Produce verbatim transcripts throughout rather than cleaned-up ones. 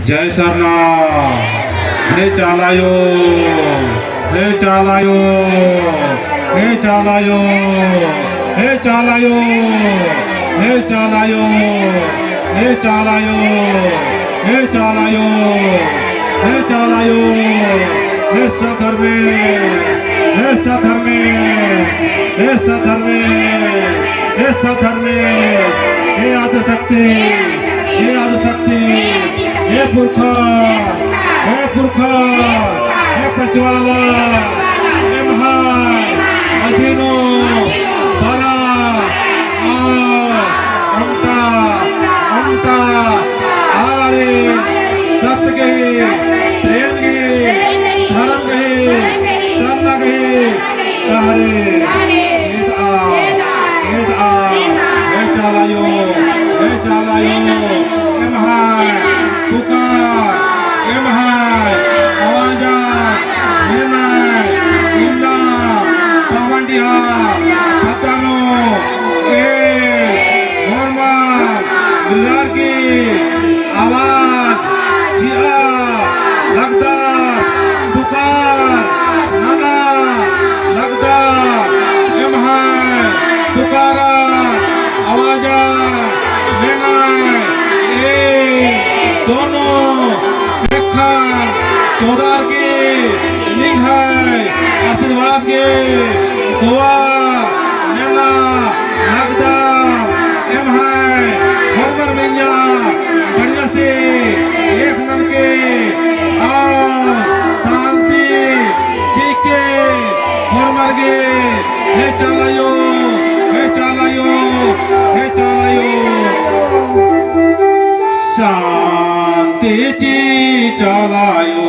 जय सरना। हे चालायो, हे चालायो, हे चालायो, हे चालायो, हे चालायो, हे चालायो, हे चालायो, हे सत धर्मे, हे सत धर्मे, हे सत धर्मे, हे सत धर्मे, हे आदिशक्ति, हे आदिशक्ति, हे पुरखा, हे पुरखा, हे पचवाला, एम्है मझी नू बरआ, आ, ओन्टा, ओन्टा, आलारिन सत गही, प्रेम गही, धर्म गही, सरना गही, तहरे एदआ, एदआ, हे चालायो, हे चालायो, एम्है पुकार, एम्है आवाजा, एम्है इन्ना, पवनडीहा पद्दा नू, ए, होरमर, मिलार की, आवाज चिआ लगदर, पुकार नना लगदर, एम्है पुकारा आवाजा मेंगय, ए दोनों ख़ेक्खन चोदर की निंग्है आशीर्वाद की दुआ नना लगदर, एम्है होरमर मइय्याँ बढ़िया से एक ननके और शांति चिके होरमर गे, हे चालायो, हे चालायो, हे चालायो। शांति ची चालायो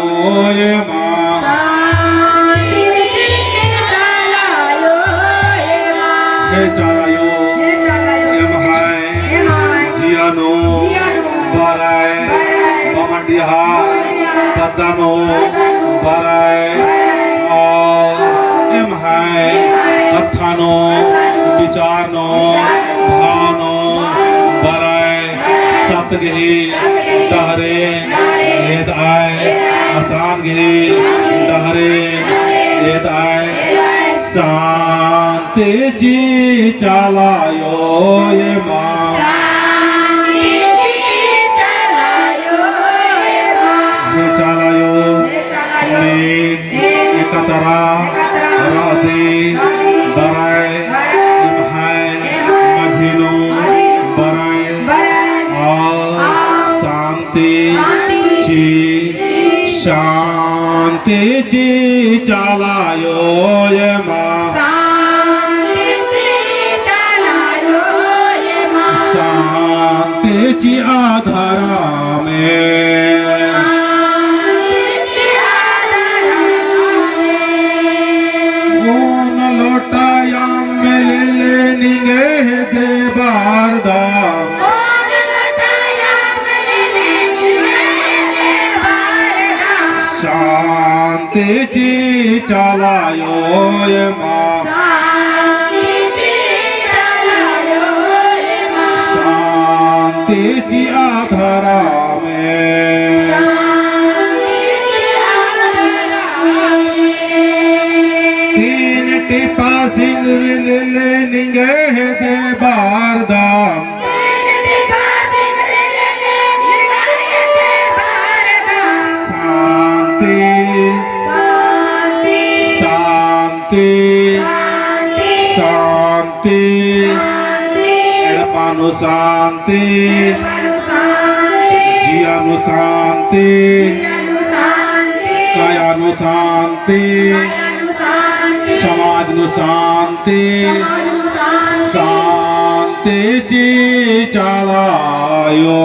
एमा। शांति ची चालायो एमा। हे चालायो, हे चालायो, एम्है, एम्है, जिया नू, जिया नू, बरय, बरय, पवनडीहा, पवनडीहा, पद्दा नू, पद्दा नू, बरय, बरय, और एम्है, एम्है, कत्था नू, कत्था नू, विचार नू, विचार नू, भाव नू, बरय, सत गही डहरेन एदअय, असान गही डहरेन एदअय। शांति ची चालायो एमा। शांति ची चालायो एमा। हे चालायो, हे चालायो, नीन एकतरा रअदी बरय, एम्है मझी नू बरय, और शांति ची, शांति ची चालायो एमा। शांति ची चालायो एमा। शांति चिआ धरमे। ओन लोटा अम्म लेले निंग्है हेद्दे बरदम। शांति ची चालायो एमा। शांति ची चालायो एमा। शांति चिआ धरमे। शांति चिआ धरमे। तीन टिपा सिंदूर लेले निंग्है हेद्दे बरदम। शांति, शांति, शांति, शांति। एड़पा नू शांति, जिया नू शांति, काया नू शांति, समाज नू शांति, शांति ची चालायो।